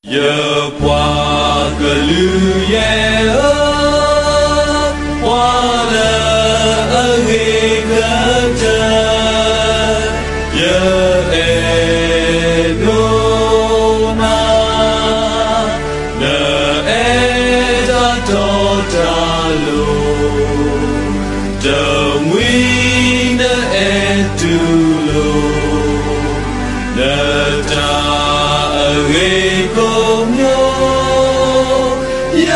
ယပှၤကလုာ်ယဲၢ်ဧၢ, ပှၤလၢအဂ့ၤကတၢၢ်, ယအဲၣ်ဒိးနၤ, နအဲၣ်တၢ်တီတၢ်လိၤ, တမှံၤနအဲၣ်တူၢ်လိာ် နတၢ်အဂ့ၤကိးမံၤ, ယ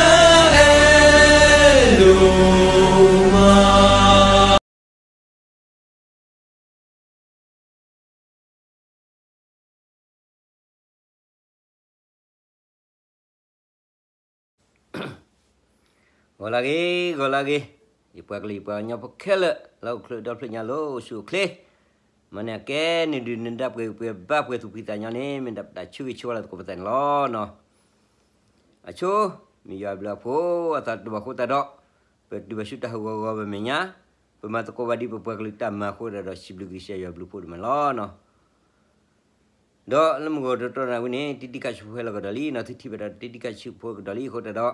အဲၣ်ဒိးမး. ဂီၤလၢဂ့ၤ, ဂီၤလၢဂ့ၤ, ယပှၤကလုာ်ယပှၤကညီဖိခဲလၢာ် လၢအိၣ်ချ့ဒီဖျၢၣ်ညါလၢအိၣ်ဆူၣ်အိၣ်ချ့, မ့ၢ်န့ၣ်ကဲနုာ်ဒုးနဒါပှဲၤပှဲၤဘၣ်ပှဲၤသူၣ်ဖှံသးညီန့ၣ် မ့ၢ်ဒၣ်ပတၢ်ဆၢဂ့ၤဆၢဝါလၢသကိးပသးန့ၣ်လီၤနီၤ. အဆိ, မ့ၢ်ယွၤဘျုးအဖိအသးတဘၣ်ဃိသတးဒီး, ပတုၤဘၣ်ဆူတၢ်ဟးဂီၤဂီၤပမဲာ်ညါ, ပမၤသကိးဘၣ်ဒ်ပပှၤကလုာ်တၢ်မၤအဃိသတးဒီး စံးဘျုးကစၢ်ယွၤဘျုးဖှိၣ်ဒိၣ်မးလီၤနီၤ. ဒီးလၢမုၢ်ဂီၤတတီၤနၣ်ဝံၤန့ၣ် တံတံခါဆံးဖိဟဲလီၤကဒီးလံနီၤ, သုထံၣ်ဘၣ်ဒီးတံတံခါဆံးဖိကဒီးလံအဃိသတး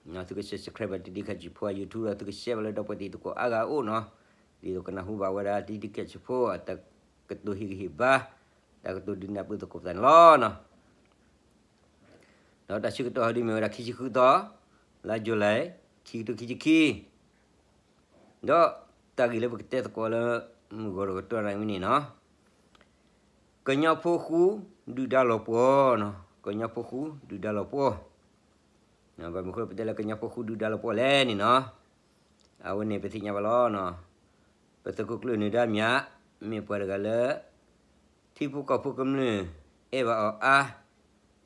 ဒီး, သုက subscribe ဘၣ်တံတံခါဆံးဖိအ YouTube ဒီးသုက share ဘၣ်လၢဒီပုၢ်ဝဲၢ်သ့ၣ်သကိးအါဂၤအအိၣ်နီၤ, ဒ်သိးကနၢ်ဟူဘၣ်ဝဲဒၣ်တံတံခါဆံးဖိအတၢ်ကတိၤဟ့ၣ်ဂံၢ်ဟ့ၣ်ဘါ, တၢ်ကတိၤဒုးနၢ်ပၢၢ်သကိးပသးန့ၣ်လီၤနီၤ. ဒီးတၢ်ဆၢကတီၢ်ဟီဒုးမ့ၢ်ဝဲဒၣ်ခံဆံဃုသီ, လါ July ခံကထိခံဆံခံ, ဒီးတၢ်ဂ့ၢ်လၢပကတဲသကိးလၢ မုၢ်ဂီၤတကတီၢ်နၣ်ဝံၤန့ၣ်နီၤ, ကညီဖိဃူဒုၣ်ဒါလီၤပှီၢ်နီၤ, ကညီဖိဃူဒုၣ်ဒါလီၤပှီၢ်, ဘၣ်မနုၤဃိပတဲလၢကညီဖိဃူဒုၣ်ဒါလီၤပှီၢ်လဲၣ်န့ၣ်နီၤ, အဝဲန့ၣ်ပသ့ၣ်ညါဘၣ်လီၤနီၤ. ပသုးခိၣ်ကျၢၢ်နၢၤဒါမြး မ့ၢ်ပှၤတဂၤလၢ ထံဖိကီၢ်ဖိကမျၢၢ်အဲၣ်ဘၣ်အီၤအါ,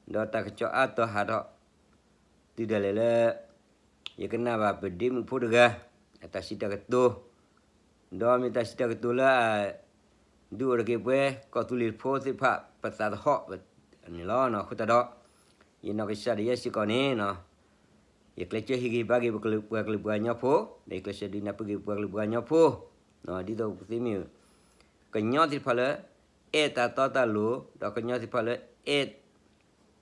ဒီးတၢ်ကစီၣ်အါတီၤဟးထီၣ် တုၤဒၣ်လဲာ်လၢ ယကနၣ်ဘၣ်ပဒ့မုၣ်ဖိတဂၤ အတၢ်စံးတၢ်ကတိၤ, ဒီးမ့ၢ်တၢ်စံးတၢ်ကတိၤလၢအ ဒုးအိၣ်ထီၣ်က့ၤပဝဲ ကီၢ်သူလ့ၤဖိသ့ၣ်တဖၣ် ပသးသဟီၣ်န့ၣ်လီၤ. အဃိသတးဒီး ယနီၢ်ကစၢ်ဒၣ်ယဲစ့ၢ်ကီးန့ၣ် ယကျဲးစၢးဟ့ၣ်ဂံၢ်ဘါက့ၤပှၤကလုာ်ပှၤကညီဖိ, ဒီးယကျဲးစၢးဒုးနၢ်ပၢၢ်က့ၤပှၤကလုာ်ပှၤကညီဖိ, ဒ်သိးပသ့မ့ၢ် ကညီသ့ၣ်တဖၣ်လၢ အဲၣ်တၢ်တီတၢ်လိၤ, ဒီးကညီသ့ၣ်တဖၣ်လၢ အဲၣ်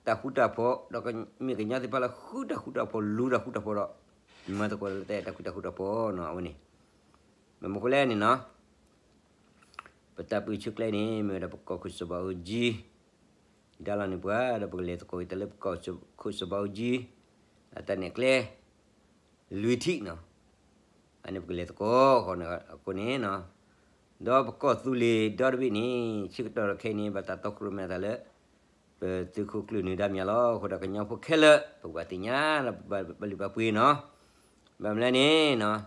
တၢ်ဃူတၢ်ဖိး, ဒီးမ့ၢ်ကညီသ့ၣ်တဖၣ်လၢဃုတၢ်ဃူတၢ်ဖိး လူၤတၢ်ဃူတၢ်ဖိးဒီး မၤသကိးလၢတၢ်အဲၣ်တၢ်ဃူတၢ်ဖိးနီၤ အဝဲန့ၣ်. မ့ၢ်မနုၤဃိလဲၣ်န့ၣ်နီၤ, ပတၢ်ပၢဆှၢကျဲန့ၣ် မ့ၢ်ဝဲဒၣ်ပကီၢ်ခိၣ်စီၤဘးအူကၠံ ဒါလီၤန့ၢ်ပှၤ ဒီးပကလဲၤသကိးက့ၤတၢ်လၢပကီၢ်ခိၣ်စီၤဘးအူကၠံ အတၢ်နဲၣ်ကျဲ လွံၢ်ထံၣ်နီၤ, အန့ၣ်ပကလဲၤသကိးဃီန့ၣ်အဃိန့ၣ်, ဒီးပကီၢ်သူလ့ၤဒီတဘ့ၣ်န့ၣ် ဆၢကတီၢ်ခဲအံၤန့ၣ် ဘၣ်တၢ်တီခိၣ်ရိၣ်မဲအသးလၢ ပသုးခိၣ်ကျၢၢ်နၢၤဒါမၠးလီၤ. အဃိဒီးကညီဖိခဲလၢာ် ပကဘၣ်သ့ၣ်ညါ ပဘၣ်ပာ်လုၢ်ပာ်ပှ့ၤနီၤ, ဘၣ်မနုၤလဲၣ်န့ၣ်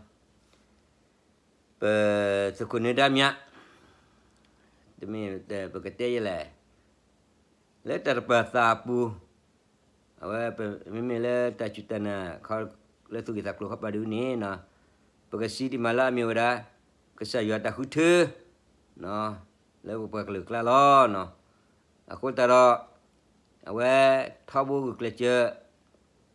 ပသုးခိၣ်နၢၤဒါမၠး တမ့ၢ်ပကတဲယဲလဲၣ်, လၢတၢ်တပာ်သးအပူၤ, အဝဲ မ့မ့ၢ်လၢတၢ်စူၢ်တၢ်နာ်ခီလၢသူၣ်ဂ့ၢ်သးကျိၤခီပၤဒုန့ၣ်, ပကစံးဒံးမးလၢအမ့ၢ်ဝဲဒၣ် ကစၢ်ယွၤတၢ်ဃုထၢ လၢပပှၤကလုာ်အကျါလီၤ. အဃိသတးဒီး အဝဲထီဘိဂုာ်ကျဲး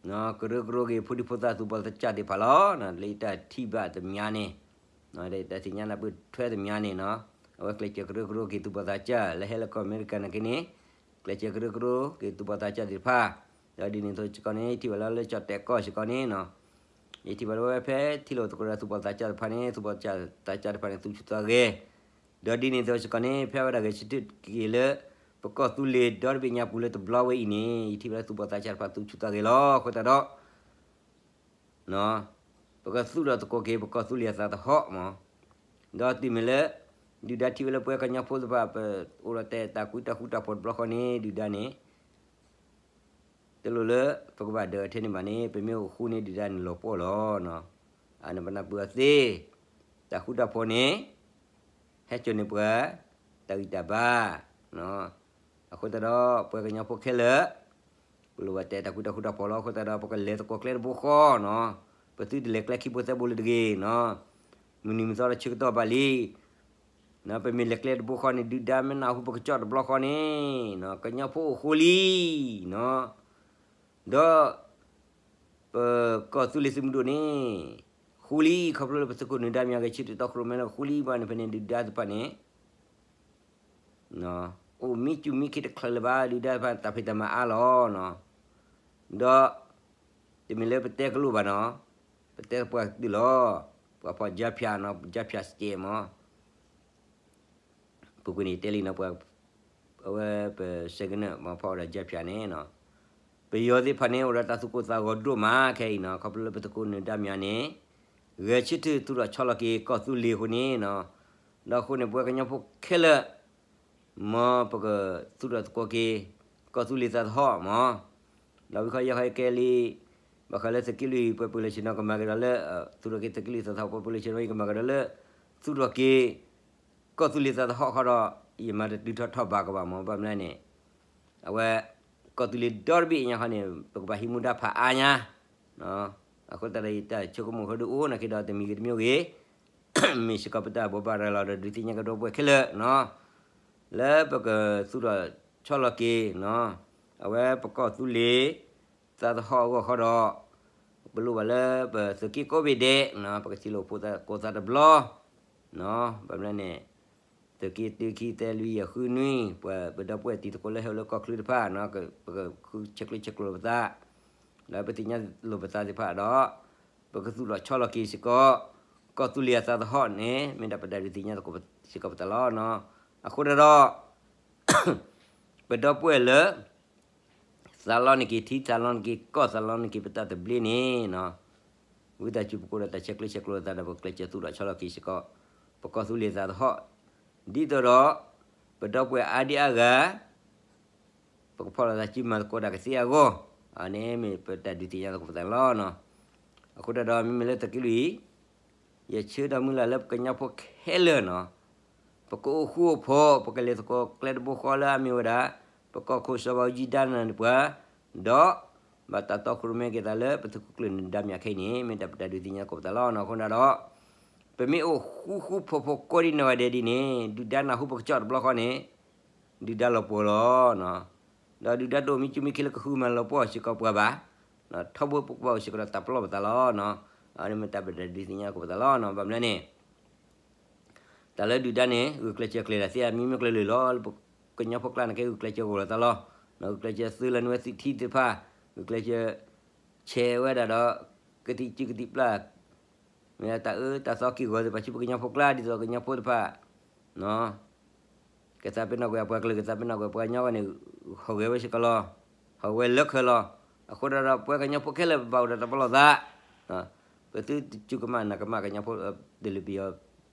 စၢး ကရၢကရိက့ၤဖိဒံဖိသၣ်သူၣ်ဘီၣ်သးစၢ်သ့ၣ်တဖၣ်လီၤ. လၢယတၢ်ထံၣ်ဘၣ်တမံၤန့ၣ်, တၢ်သ့ၣ်ညါနၢ်ပၢၢ်ထွဲတမံၤန့ၣ်နီၤ, အဝဲကျဲးစၢးကရၢကရိက့ၤသူၣ်ဘီၣ်သးစၢ် လၢဟဲလၢကီၢ်အမဲရကၤနာ်က့န့ၣ်, ကျဲးစၢးကရၢကရိက့ၤသူၣ်ဘီၣ်သးစၢ်သ့ၣ်တဖၣ်, ဒီးဒ်န့ၣ်အသိးစ့ၢ်ကီးန့ၣ် ယထံၣ်ဘၣ်လၢလၢကၠီၣ်တဲာ်ကီၢ်စ့ၢ်ကီးန့ၣ်နီၤ, ယထံၣ်ဘၣ်လၢဝဲဖဲထံၣ်လိာ်သကိးဒီးသူၣ်ဘီၣ်သးစၢ်တဖၣ်န့ၣ် သူၣ်ဘီၣ်သးစၢ်တဖၣ်န့ၣ် သူဆူၣ်သးဂဲၤ ဒီးဒ်န့ၣ်အသိးစ့ၢ်ကီးန့ၣ် ဖဲဝဲဒၣ်ဂဲၤဆၢထၢၣ်က့ၤလၢ ပကီၢ်သူလ့ၤဒီတဘ့ၣ်ညါပူၤလၢတဘျီဝဲအံၤန့ၣ် ယထံၣ်ဘၣ်လၢသူၣ်ဘီၣ်သးစၢ်တဖၣ်သူဆူၣ်သးဂဲၤလီၤ. အဃိသတးဒီး ပကသူၣ်ထီၣ်သကိးက့ၤ ပကီၢ်သူလ့ၤအသးသဟီၣ်မး, ဒီးတုၤမ့ၢ်လၢ ဒုၣ်ဒါထံၣ်ဝဲလၢပဝဲကညီဖိသ့ၣ်တဖၣ် ပအိၣ်ဒီးတၢ်အဲၣ်တၢ်ကွံတၢ်ဃူတၢ်ဖိးတဘျီဃီန့ၣ် ဒုၣ်ဒါန့ၣ် တလိၣ်လၢပကဘၣ်ဒၢးထဲန့ၣ်ဘၣ်န့ၣ် ပမ့ၢ်အိၣ်ဃူန့ၣ်ဒုၣ်ဒါန့ၣ်လီၤပှီၢ်လီၤ. အန့ၣ်ပနၢ်ပၢၢ်အီၤသ့, တၢ်ဃူတၢ်ဖိးန့ၣ် ဟဲစိာ်န့ၢ်ပှၤ တၢ်ဂံၢ်တၢ်ဘါ. အဃိသတးဒီး ပှၤကညီဖိခဲလၢာ် ပလိၣ်ဘၣ်တၢ်အဲၣ်တၢ်ကွံတၢ်ဃူတၢ်ဖိးလီၤ. အဃိသတးဒီး ပကလဲၤသကိးကျဲတဘိဃီနီၤ, ပသုတလဲၤကျဲခံဘိသၢဘိလၢတဂ့ၤနီၤ, မုၢ်နံၤမုၢ်သီဒီးဆၢကတီၢ်ဘၣ်လံ ပမ့ၢ်လဲၤကျဲတဘိဃီန့ၣ် ဒုၣ်ဒါမ့ၢ်နၢ်ဟူပကစီၣ်တဘျီဃီန့ၣ် ကညီဖိအိၣ်ဃူလံ, ဒီး ပကီၢ်သူလ့ၤသုးမုၢ်ဒိၣ်န့ၣ် ဃူလံ ခီဖျိလၢပသုးခိၣ်နၢၤဒါမၠးဂဲၤဆၢထၢၣ်တီခိၣ်ရိၣ်မဲလၢဃူလံဘၣ်န့ၣ် ဖဲန့ၣ်ဒုၣ်ဒါသ့ၣ်တဖၣ်န့ၣ် အိၣ်မံစူၤမံခ့တချုးလၢၤဘၣ် ဒုၣ်ဒါတဖၣ်တၢ်ဖံးတၢ်မၤအါလီၤနီၤ. ဒီး တမ့ၢ်လၢပတဲကလိာ်ဘၣ်နီၤ, ပတဲပှၤကတုၤလီၤ, ပှၤဖီၣ် ကြားဖြတ် နီၤ, ကြားဖြတ် စကဲမး ပူၤကွံာ်န့ၣ်တဲလံနီၤ, ပှၤ အဝဲပစဲကနၢၣ်မၤဖီၣ်ဝဲဒၣ် ကြားဖြတ် န့ၣ်နီၤ, ပယီၤသ့ၣ်တဖၣ်န့ၣ် အိၣ်ဒီးတၢ်သူၣ်ကိၢ်သးဂီၤဒိၣ်မးခဲအံၤနီၤ, ခီဖျိလၢပသုးခိၣ်နၢၤဒါမၠးန့ၣ် ဂဲၤဆၢထၢၣ်သူၣ်ထီၣ်ဆီလီၤက့ၤကီၢ်သူလ့ၤအဃိန့ၣ်နီၤ, ဒီးအဃိန့ၣ် ပဝဲကညီဖိခဲလၢာ် မ်ပကသူၣ်ထီၣ်သကိးက့ၤ ကီၢ်သူလ့ၤသးသဟီၣ်မး, ဒီးဝံၤခီယဲၢ်ခီယကဲလံ, ဘၣ်ဃးလၢသုးက့လွံၢ် ပှၤပၢၤလၢဆ့ၣ်နီၤကမၤကဒီးလၢ သူၣ်ထီၣ်က့ၤသုးက့လွံၢ်သးသဟီၣ် ပှၤပၢၤလၢဆ့ၣ်နီၤ ယကမၤကဒီးလၢ သူၣ်ထီၣ်က့ၤ ကီၢ်သူလ့ၤသးသဟီၣ်ခီဒီး ယမၤတတုၤထီၣ်ထီၣ်ဘးကဘၣ်မး, ဘၣ်မနုၤလဲၣ်န့ၣ် အဝဲ ကီၢ်သူလ့ၤဒီတဘ့ၣ်ညါခီန့ၣ် ပကဘၣ်ဟံးမူဒါဖးအါညါ, အဃိသတးဒီး ယတၢ်ဆိကမိၣ်ဃီဒုးအိၣ်နာ်က့ဒီး တမံၤဂ့ၤတမံၤဂ့ၤ မ့ၢ်စ့ၢ်ကီးပတၢ်ဘိးဘၣ်ရၤလီၤဒီး ဒုးသ့ၣ်ညါကဒီးပှၤခဲလၢာ်နီၤ, လၢပကသူၣ်ထီၣ်ဆီလီၤက့ၤနီၤ, အဝဲပကီၢ်သူလ့ၤ သးသဟီၣ်အဂီၢ်ခီဒီး ပလိၣ်ဘၣ်လၢပသုးက့ကိးဘ့ၣ်ဒဲးနီၤ, ပကထံၣ်လိာ်ဖိသၣ်ကိးသးတဘျီနီၤ, ဘၣ်မနုၤလဲၣ်န့ၣ် သုးက့တုခံသၢလွံၢ်ယဲၢ်ဃုနွံ ပှၤပဒီပုၢ်ဝဲၢ်တံၤသကိးလၢဟဲအိၣ်လၢကီၢ်ချၢတဖၣ်နီၤ, ပကဃုဆဲးကျိးဆဲးကျိးလိာ်ပသး, ဒီးပသ့ၣ်ညါလိာ်ပသးသ့ၣ်တဖၣ်ဒီး ပကသူၣ်ထီၣ်ဆီလီၤက့ၤစ့ၢ်ကီး ကီၢ်သူလ့ၤအသးသဟီၣ်န့ၣ် မ့ၢ်ဒၣ်ပတၢ်ဒုးသ့ၣ်ညါသကိးစ့ၢ်ကီးပသးလီၤနီၤ, အဃိဒၣ်ဒီး ပဒီပုၢ်ဝဲၢ်လၢ သးလီန့ၢ်က့ၤထံ သးလီန့ၢ်က့ၤကီၢ် သးလီန့ၢ်က့ၤပတၢ်သဘျ့န့ၣ်နီၤ, ဝံသးစူၤပကအိၣ်ဒီးတၢ်ဆဲးကျိးဆဲးကျိးလိာ်သးဒီး ပကကျဲးစၢးသူၣ်ထီၣ်ဆီလီၤက့ၤစ့ၢ်ကီး ပကီၢ်သူလ့ၤသးသဟီၣ်, ဒ်သိးဒီး ပဒီပုၢ်ဝဲၢ်အါဒံအါဂၤ ပကဖီၣ်လိာ်သးစုမၤသကိးတၢ်ကသ့အဂီၢ်, အန့ၣ်မ့ၢ်ပတၢ်ဒုးသ့ၣ်ညါသကိးပသးလီၤနီၤ, အဃိဒၣ်ဒီးမ့မ့ၢ်လၢသုးက့လွံၢ် ယဆၢဒီးမုၢ်လၢ်လၢပကညီဖိခဲလၢာ်နီၤ, ပကအိၣ်ဃူအိၣ်ဖိး ပကလဲၤသကိးကျဲတဘိဃီလၢအမ့ၢ်ဝဲဒၣ် ပကီၢ်ခိၣ်စီၤဘးအူကၠံဒါနၢၤပှၤ, ဒီး ဘၣ်တၢ်တီခိၣ်ရိၣ်မဲက့ၤသးလၢပသုးခိၣ်ကျၢၢ်နၢၤဒါမၠးခဲအံၤန့ၣ် မ့ၢ်တၢ်ပတၢ်ဒုးသ့ၣ်ညါသကိးပသးလီၤနီၤ, အဃိဒၣ်ဒီး ပမ့ၢ်အိၣ်ဃူဃူဖိးဖိးကိးဒံနီၢ်ဂၤဒဲးဒ်န့ၣ် ဒုၣ်ဒါနၢ်ဟူပကစီၣ်တဘျီဃီန့ၣ် ဒုၣ်ဒါလီၤပှီၢ်လီၤနီၤ, ဒီးဒုၣ်ဒါတအိၣ်မံစူၤမံခ့လၢကဃုမၤလီၤပှီၢ်စ့ၢ်ကီးပှၤဘၣ်, ထီဘိပကဘၣ်အိၣ်စ့ၢ်ကီးဒီးတၢ်ပလီၢ်ပသးလီၤနီၤ, အန့ၣ်မ့ၢ်တၢ်ပတၢ်ဒုးသ့ၣ်ညါသကိးပသးလီၤနီၤ, ဘၣ်မနုၤလဲၣ်န့ၣ် တၢ်လၢဒုၣ်ဒါန့ၣ် ဂုာ်ကျဲးစၢးကျဲၤတၢ်သ့ အမံၤမ့ၢ်ကျဲၤလၢာ်လီၤ, ကညီဖိကျါန့ၣ်က့ ဂုာ်ကျဲးစၢးဂီၤလီၤသးလီၤ, ဂုာ်ကျဲးစၢးသုးလၢနဝဲသုးထံသ့ၣ်တဖၣ်, ဂုာ်ကျဲးစၢး ဆဲးဝဲဒၣ်ဒီး ကသံၣ်စုကသံၣ်ပျၢ် မ့ၢ်တၢ်အၢတၢ်သီက့ၢ်ဂီၤသ့ၣ်တဖၣ်ဆူပကညီဖိကျါ ဒ်သိးကညီဖိတဖၣ် ကသးပ့ၤနီၣ်ကွံာ်အပှၤကလုာ် ကသးပ့ၤနီၣ်ကွံာ်ပှၤကညီဂီၢ်န့ၣ် ဟီၣ်ဂဲၤဝဲစ့ၢ်ကီးလီၤ, ဟီၣ်ဂဲၤလၢခဲလီၤ, အဃိဒၣ်ဒီး ပဝဲကညီဖိခဲလၢာ် ပဘၣ်အိၣ်ဒီးတၢ်ပလီၢ်သး, ပသုတစူၢ်ကမၣ်နာ်ကမၣ်ကညီဖိ တလၢပယီၤ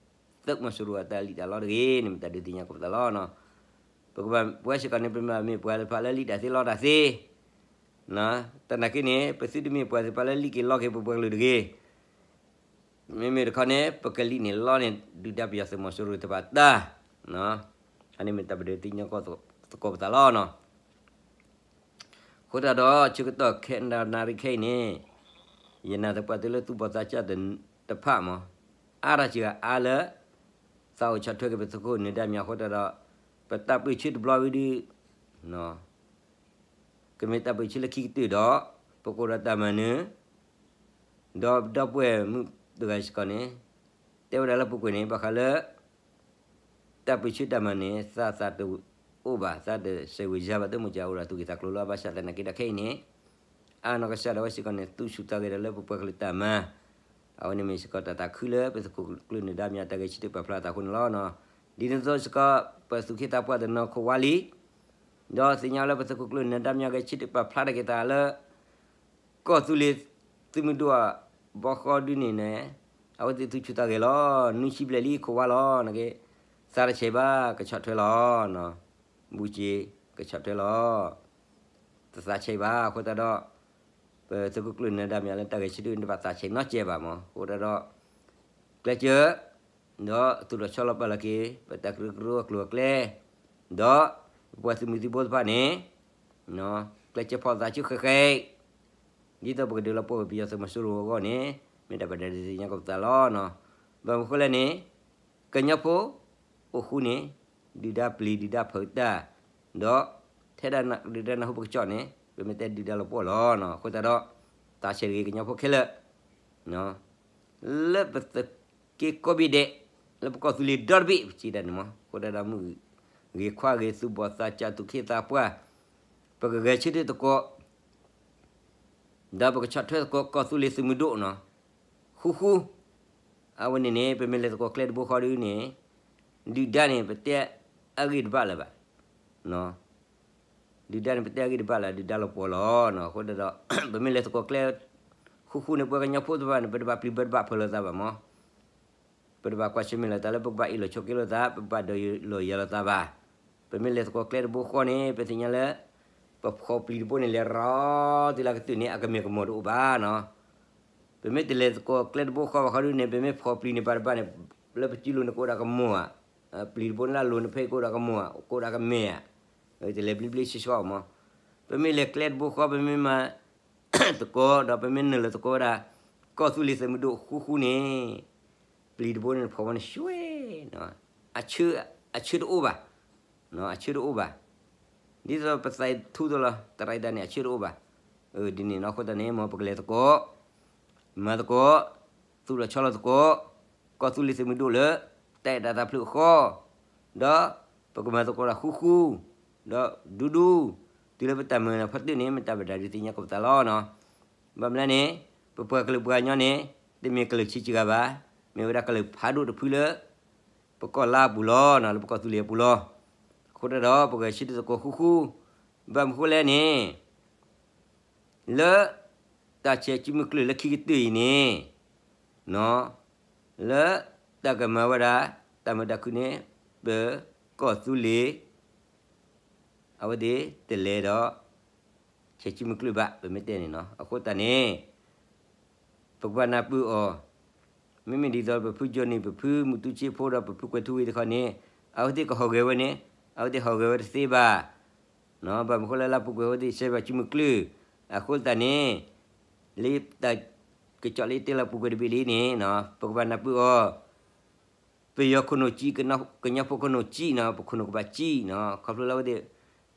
သုးမီၤစိရိၤအတၢ်လံၣ်တၢ်လီတဂ့ၤန့ၣ် မ့ၢ်တၢ်ဒုးသ့ၣ်ညါသကိးပသးလီၤ. ပကဘၣ်ပဝဲစ့ၢ်ကီးန့ၣ် ပမ့ၢ်ပှၤသ့ၣ်တဖၣ်လၢလံၣ်တၢ်သ့လီတၢ်သ့, တနာ်က့န့ၣ် ပသုတမ့ၢ်ပှၤသ့ၣ်တဖၣ်လၢလံၣ်က့ၤလီက့ၤပပှၤကလုာ်တဂ့ၤ, မ့မ့ၢ်တခီန့ၣ် ပကလံၣ်န့ၣ်လီန့ၢ် ဒုၣ်ဒါပယီၤသုးမီၤစိရိၤတဖၣ်တၢ်, အန့ၣ်မ့ၢ်တၢ်ပဒုးသ့ၣ်ညါသကိးပသးလီၤ. အဃိသတးဒီး ဆၢကတီၢ်ခဲနၣ်ရံၣ်ခဲအံၤန့ၣ် ယနာ်သပှၢ်သုလၢသူၣ်ဘီၣ်သးစၢ်တဖၣ်မး အါတၢ်စှၤအါလၢ သးအိၣ်ဆီၣ်ထွဲက့ၤပသုးခိၣ်နၢၤဒါမၠးအဃိသတးဒီး ပတၢ်ပၢၢ်ဆၢတဘျီဝံၤဒီး ကမ့ၢ်တၢ်ပၢၢ်ဆၢလၢခံကတၢၢ်ဒီး ပကအိၣ်ဒီးတၢ်မၤနၢၤ ဒီးဒီပုၢ်ဝဲၢ်မုၣ်တဂၤစ့ၢ်ကီးန့ၣ် တဲဝဲဒၣ်လၢပူၤကွံာ်န့ၣ် ဘၣ်ဃးလၢ တၢ်ပၢၢ်ဆၢတၢ်မၤနၢၤန့ၣ် သးသးတအိၣ်ဘၣ် သးတစဲးဝဲၤယါဘၣ် တမ့ၢ်ကအိၣ်ဒီးသူၣ်က့ၤသးကျိၤလီၤ. ဘၣ်ဆၣ်သနာ်က့ဒီးခဲအံၤန့ၣ် အါနီၢ်ကစၢ်ဒၣ်ဝဲစ့ၢ်ကီးန့ၣ် သူၣ်ဆူၣ်သးဂဲၤဒီးလၢပပှၤကလုာ်တၢ်မၤ အဝဲန့ၣ်မ့ၢ်စ့ၢ်ကီးတၢ်သးခုလၢပသုးခိၣ်ကျၢၢ်နၢၤဒါမၠးတၢ်ဂဲၤဆၢထၢၣ်ပာ်ဖျါအသးအဃိန့ၣ်လီၤ. ဒ်န့ၣ်အသိးစ့ၢ်ကီး ပသူၣ်က့သးပှၢ်တနီၤခိၣ်ဝါလံ ဒီးသ့ၣ်ညါလၢပသုးခိၣ်ကျၢၢ်နၢၤဒါမၠးဂဲၤဆၢထၢၣ်ပာ်ဖျါထီၣ်က့ၤသးလၢ ကီၢ်သူလ့ၤသုးမုၢ်ဒိၣ်အဘီဃီဒုန့ၣ်န့ၣ် အဝဲသ့ၣ်သူၣ်ဆူၣ်သးဂဲၤလီၤ. နွံဆံဘျဲၣ်လံခိၣ်ဝါလီၤ. နာ်က့ သးတဆဲးဘၣ် ကဆီၣ်ထွဲလီၤ. ဘူးက့ၤ ကဆီၣ်ထွဲလီၤ. တသးဆဲးဘၣ် အဃိသတးဒီး ပသုးခိၣ်ကျၢၢ်နၢၤဒါမၠးလၢတၢ်ဂဲၤဆၢထၢၣ်န့ၣ် တဘၣ်သးဆဲးနီတစဲးဘၣ်မး အဃိသတးဒီး ကျဲးစၢး ဒီးသူၣ်ထီၣ်ဆီလီၤပာ်လီၤက့ၤ ပတၢ်ကရၢကရိအကျိၤအကျဲ ဒီးပပှၤသုးမုၢ်သံၣ်ဘိတဖၣ်န့ၣ် ကျဲးစၢးဖီၣ်သးဆူဃဲးဃဲး ဒ်သိးပကဒုးလီၤပှီၢ်က့ၤပယီၤသုးမီၤစိရိၤအဂီၢ်န့ၣ် မ့ၢ်တၢ်ပဒုးသ့ၣ်ညါသကိးပသးလီၤ. ဘၣ်မနုၤဃိလဲၣ်န့ၣ် ကညီဖိ အိၣ်ဃူန့ၣ် ဒုၣ်ဒါပျံၤဒုၣ်ဒါဖုးတၢ် ဒီး ထဲဒၣ်ဒုၣ်ဒါနၢ်ဟူပကစီၣ်န့ၣ် ပမ့ၢ်တဲဒုၣ်ဒါလီၤပှီၢ်လီၤ. အဃိသတးဒီး သးဆဲးတဂ့ၤကညီဖိခဲလၢာ် လၢပသုးက့ကိးဘ့ၣ်ဒဲး လၢပကီၢ်သူလ့ၤဒီတဘ့ၣ် ပစံးတၢ်န့ၣ်မး အဃိသတးဒီးမုၢ်ဂံၢ် ဂ့ၤခွါဂ့ၤသူၣ်ဘီၣ်သးစၢ်သူၣ်က့သးပှၢ်, ပကဂဲၤဆၢထၢၣ်သကိး ဒီးပကဆီၣ်ထွဲသကိးကီၢ်သူလ့ၤသုးမုၢ်ဒိၣ်နီၤ, ဃူဃူ, အဝဲန့ၣ်န့ၣ် ပမ့ၢ်လဲၤသကိးကျဲတဘိဃီဒုန့ၣ်, ဒုၣ်ဒါန့ၣ် ပတဲအဂ့ၢ်တဘၣ်လၢၤဘၣ်, ဒုၣ်ဒါန့ၣ် ပတဲအဂ့ၢ်တဘၣ်လၢၤ ဒုၣ်ဒါလီၤပှီၤလီၤ. အဃိသတးဒီး ပမ့ၢ်လဲၤသကိးကျဲ ဃူဃူန့ၣ် ပှၤကညီဖိတဖၣ်န့ၣ် ပတဘၣ်ပျံၤဘၢတဘၣ်ဖုးလိာ်သးဘၣ်မး ပတဘၣ်ကွၢ်ဆၢၣ်မဲာ်လိာ်သးလၢပကဘၣ်အ့ၣ်လိာ်ဆိးက့လိာ်သး, ပဘၣ်ဒီးလိာ်ယၤလိာ်သးဘၣ်. ပမ့ၢ်လဲၤသကိးကျဲတဘိဃီန့ၣ် ပသ့ၣ်ညါလၢ ပဖီၣ်ပျံၤတဘိန့ၣ် လဲၤရီတုၤလၢကတုၤန့ၣ် အကမ့ၢ်ကမီၤတအိၣ်ဘၣ်နီၤ. ပမ့ၢ်တလဲၤသကိးကျဲတဘိဃီဘၣ်ဃီဒုန့ၣ် ပမ့ၢ်ဖီၣ်ပျံၤန့ၣ် ပှၤတဘၣ်န့ၣ် လၢပစုလိၤန့ၣ်ကအိၣ်ဒီးကမီၤဧါ, ပျံၤတဘိန့ၣ်လၢအလိၤန့ၣ်ဖဲကအိၣ်ဒီးကမီၤဧါ, ကအိၣ်ဒီးကမ့ၢ်ဧါ, တလဲၤဘျ့ဘျ့ဆှီဆှီမး. ပမ့ၢ်လဲၤကျဲတဘိဃီ ပမ့ၢ်မၤ သကိး ဒီးပမ့ၢ်နုာ်လီၤသကိးဝဲဒၣ် ကီၢ်သူလ့ၤသုးမုၢ်ဒိၣ်ဃူဃူန့ၣ်, ပျံၤတဘိန့ၣ်ဖီၣ်ဝဲန့ၣ် ဆွဲ နီၤ, အဆၢ, အဆၢတအိၣ်ဘၣ်, အဆၢတအိၣ်ဘၣ်. ဒ်သိးပသးထူသိးလီၤ တရံးတၢ်န့ၣ် အဆၢတအိၣ်ဘၣ်. ဒ်န့ၣ်နီၤ အဃိသတးန့ၣ် မ်ပကလဲၤသကိး, မၤသကိး, သူၣ်လီၤဆီလီၤသကိး ကီၢ်သူလ့ၤသုးမုၢ်ဒိၣ်လၢ တၢ်အဲၣ်တၢ်သးဖျၢၣ်အဃီ, ဒီးပကမၤသကိးတၢ်ဃူဃူ, ဒီးဒူဒူ, တုၤလၢပတၢ်မၤနၢၤဖီတၢၣ်န့ၣ် မ့ၢ်တၢ်ဘၣ်ဒၣ်ဒုးသ့ၣ်ညါကိးပသးလီၤနီၤ. ဘၣ်မနုၤန့ၣ် ပပှၤကလုာ်ပှၤကညီန့ၣ် တမ့ၢ်ကလုာ်ဆံးစှၤဘၣ်, မ့ၢ်ဝဲဒၣ်ကလုာ်ဖးဒိၣ်တဖုလၢ ပကီၢ်လါအပူၤလီၤနီၤ, လၢပကီၢ်သူလ့ၤအပူၤလီၤ. အဃိသတးဒီး ပဂဲၤဆၢထၢၣ်သကိးဃူဃူ, ဘၣ်မနုၤဃိလဲၣ်န့ၣ် လၢတၢ်ဆဲးစုမုၢ်ကျၢၢ်လၢခံကတၢၢ်အံၤန့ၣ်, လၢတၢ်ကမၤဝဲဒၣ် တၢ်မုာ်တၢ်ခုၣ်န့ၣ် ပကီၢ်သူလ့ၤ အဝဲသ့ၣ်တလဲၤဒီး ဆဲးစုမုၢ်ကျၢၢ်ဘၣ် ပမ့ၢ်တဲန့ၣ်နီၤ. အဃိသတးန့ၣ် ပကဘၣ်နၢ်ပၢၢ်အီၤ, မ့မ့ၢ်ဒ်သိးပဖုကၠီနံၣ် ပဖုမူတူစ့ဖိဒီးပဖုကွဲၤထူဝ့ၣ်တခီန့ၣ် အဝဲသ့ၣ်ကဟီၣ်ဂဲၤဝဲန့ၣ်, အဝဲသ့ၣ်ဟီၣ်ဂဲၤဝဲတသ့ဘၣ်. ဘၣ်မနုၤဃိလၢလၢပူၤကွံာ်အဝဲသ့ၣ်ဆဲးဘၣ်စုမုၢ်ကျၢၢ်, အဃိသတးန့ၣ် လၢတၢ်ကစီၣ်လၢတဲလီၤပူၤကွံာ်တဘ့ၣ်လံန့ၣ် ပကဘၣ်နၢ်ပၢၢ်အီၤ, ပယီၤခိၣ်နူာ်ကံ, ကညီဖိခိၣ်နူာ်ကံနီၤ, ပခိၣ်နူာ်ကဘၣ်ကံနီၤ, ခီဖျိလၢအဝဲသ့ၣ်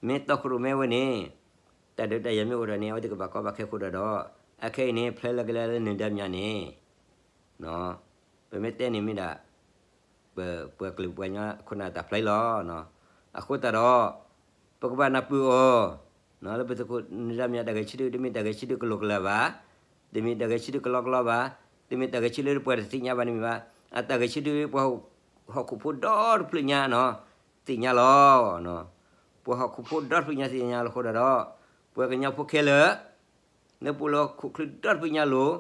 မ့ၢ်တီခိၣ်ရိၣ်မဲဝဲန့ၣ် တၢ်ဒုးတၢ်ယၤမ့ၢ်အိၣ်ဒီးန့ၣ် အဝဲသ့ၣ်ကဘၣ်ကီဘၣ်ခဲအဃိဒီး, အခဲအံၤန့ၣ် ဖျဲလၢကလဲၤလၢနၢၤဒါမၠးန့ၣ် ပမ့ၢ်တဲန့ၣ်မ့ၢ်ဒၣ် ပပှၤကလုာ်ပှၤကညီခိၣ်နၢ်တၢ်ဖျါလီၤ. အဃိသတးဒီး ပကဘၣ်နၢ်ပၢၢ်အီၤ, လၢပသုးခိၣ်နၢၤဒါမၠးတၢ်ဂဲၤဆၢထၢၣ် တမ့ၢ်တၢ်ဂဲၤဆၢထၢၣ်ကလိာ်ကလာ်ဘၣ်, တမ့ၢ်တၢ်ဂဲၤဆၢထၢၣ်ကလီကလီဘၣ်, တမ့ၢ်တၢ်ဂဲၤဆၢထၢၣ်လၢပှၤတသ့ၣ်ညါဘၣ်န့ၣ်မ့ၢ်ဘၣ်, အတၢ်ဂဲၤဆၢထၢၣ်ပှၤဟီၣ်ခိၣ်ဖိဒီတဖျၢၣ်ညါနီၤ, သ့ၣ်ညါလီၤ. ပှၤဟီၣ်ခိၣ်ဖိဒီတဖျၢၣ်ညါသ့ၣ်ညါလီၤအဃိဒီး, ပှၤကညီဖိခဲလၢာ် လၢပအိၣ်လၢဟီၣ်ခိၣ်ချၢဒီတဖျၢၣ်ညါလိၤ,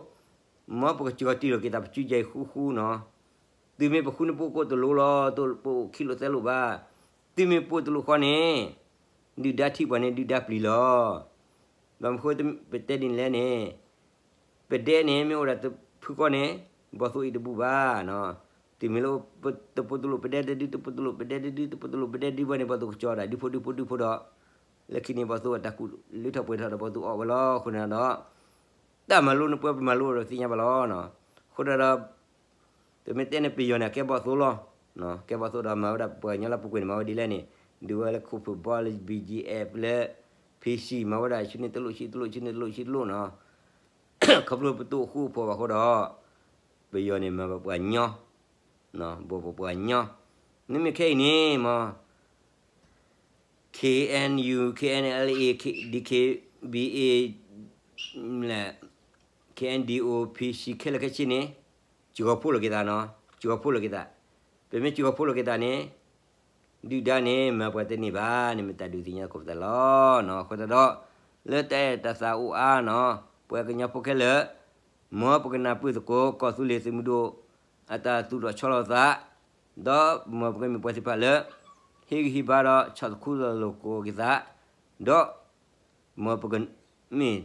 မ်ပကစှီၤတံၢ်လိာ်က့ၤသး ပစုကဲအံၤဃူဃူနီၤ. သုမ့ၢ်ပဃုန့ၢ်ပအိၣ်ကိးတလိၣ်လီၤ, တအိၣ်ပအိၣ်ခံလိာ်သၢလိာ်ဘၣ်. သုမ့ၢ်ပအိၣ်တလိၣ်ဃီန့ၣ်, ဒုၣ်ဒါထံၣ်ပှၤန့ၣ် ဒုၣ်ဒါပျံၤလီၤ. ဘၣ်မနုၤဃိပတဲဒ်န့ၣ်လဲၣ်န့ၣ်, ပဒဲန့ၣ် မ့ၢ်အိၣ်ဒၣ်တဖုဃီန့ၣ်, ဘီၣ်သိၣ်အံၤတဘူၣ်ဘၣ်. တုၤမ့ၢ်လၢတပအိၣ်တလိၣ်ပဒဲတဒု, တပအိၣ်တလိၣ်ပဒဲတဒု, တပအိၣ်တလိၣ်ပဒဲတဒုဘၣ်န့ၣ် ဘီၣ်သိၣ်ကစှီၤဒၣ်ဒုဖိဒုဖိဒုဖိဒီး, လၢခံန့ၣ် ဘီၣ်သိၣ်အတၢ်ကူၣ်လၢထီၣ်ပှဲၤထီၣ်ဒီး ဘီၣ်သိၣ်အီၣ်ဝဲလီၤ. အဃိန့ၣ်ဒီး တၢ်မၤလိန့ၣ်ပှၤပမၤလိဒီးသ့ၣ်ညါဘၣ်လီၤ. အဃိဒီး ပမ့ၢ်တဲန့ၣ် ပယီၤန့ၣ် အကဲဘီၣ်သိၣ်လီၤ. ကဲဘီၣ်သိၣ်ဒီးမၤဝဲဒၣ် ပှၤကညီလၢပူၤကွံာ်န့ၣ် မၤဝဲဒ်လဲၣ်န့ၣ်, ဒုးဝဲလၢခိၣ်ဖၢၣ်ဘီလၢ ဘံၣ်ကၠံၣ်အဲၣ် လၢ ဖံဆံၣ် မၤဝဲဒၣ်ဆူန့ၣ်တလိၣ်ဆူတလိၣ် ဆူန့ၣ်တလိၣ်ဆူတလိၣ်နီၤ. ခီဖျိပတအိၣ်ဃူအိၣ်ဖိးဘၣ်အဃိဒီး, ပယီၤန့ၣ်မၤဘၣ်ပှၤကညီ, ဘၣ်ပှၤကညီ, မ့မ့ၢ်ခဲအံၤန့ၣ်မ့ၢ် KNU, KNLA, DKBA, KNDO, PC ခဲလၢာ်ခဲဆ့န့ၣ်, စှီၤဖိးလိာ်က့ၤသးနီၤ, စှီၤဖိးလိာ်က့ၤသး. ပမ့ၢ်စှီၤဖိးလိာ်က့ၤသးန့ၣ်, ဒုၣ်ဒါန့ၣ် မၤပှၤတန့ၢ်ဘၣ်န့ၣ် မ့ၢ်တၢ်ဒုးသ့ၣ်ညါသကိးပသးလီၤ. အဃိသတးဒီး, လၢတၢ်အဲၣ်တၢ်သးအိၣ်အါနီၤ, ပှၤကညီဖိခဲလၢာ်, မ်ပကနၢ်ပၢၢ်သကိး ကီၢ်သူလ့ၤသုးမုၢ်ဒိၣ် အတၢ်သူၣ်ထီၣ်ဆီလီၤသး, ဒီးမ်ပကမ့ၢ်ပှၤသ့ၣ်တဖၣ်လၢ ဟ့ၣ်ဂံၢ်ဟ့ၣ်ဘါဒီး ဆီၣ်သခူလီၤလိာ်ကိးက့ၤသး, ဒီး မ်ပကမ့ၢ်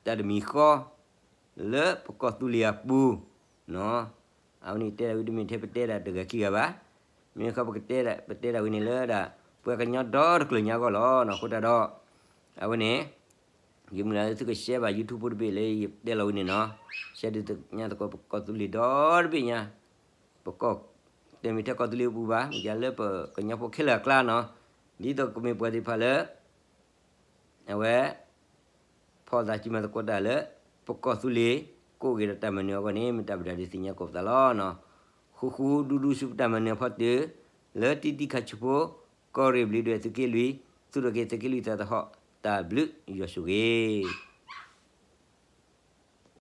တၢ်တမံၤဃီ လၢပကီၢ်သူလ့ၤအပူၤ, အဝဲန့ၣ်တဲဒၣ်ဝံၤ တမ့ၢ်ထဲပတဲဒၣ်တဂၤခံဂၤဘၣ်. မ့ၢ်ဃီပကတဲဒၣ် ပတဲဒၣ်ဝံၤန့ၣ်လၢဒၣ် ပှၤကညီဒီတကျၢၤညါအဂီၢ်လီၤ. အဃိသတးဒီး အဝဲန့ၣ် ယမုၢ်လၢ်သုက share ဘၣ် YouTube တဘ့ၣ်လၢယတဲလီၤဝံၤန့ၣ်နီၤ, share ဒုးသ့ၣ်ညါသကိးပကီၢ်သူလ့ၤဒီတဘ့ၣ်ညါ, ပကီၢ် တမ့ၢ်ထဲကီၢ်သူလ့ၤအပူၤဘၣ်, ယၤလၢပကညီဖိခဲလၢာ်အကျါနီၤ, ဒ်သိးကမ့ၢ်ပှၤသ့ၣ်တဖၣ်လၢ အဝဲ ဖီၣ်သးစုမၤသကိးတၢ်လၢ ပကီၢ်သူလ့ၤ ကိးဂ့ၤဒီးတၢ်မၤနၢၤအဂီၢ်န့ၣ် မ့ၢ်တၢ်ဘၣ်ဒၣ်ဒုးသ့ၣ်ညါသကိးပသးလီၤ. ဃူဃူဒူဒူဆူပတၢ်မၤနၢၤအဖီတၢၣ် လၢတံၤတံၤခါဆူဖိ ကီၢ်ရ့ၣ်ဘျုးဒွဲၣ်သုးက့လွံၢ်, သူၣ်ထီၣ်က့ၤသုးက့လွံၢ်တၢ်သဟီၣ်, တၢ်ဘျုးယွၤဆိၣ်ဂ့ၤ.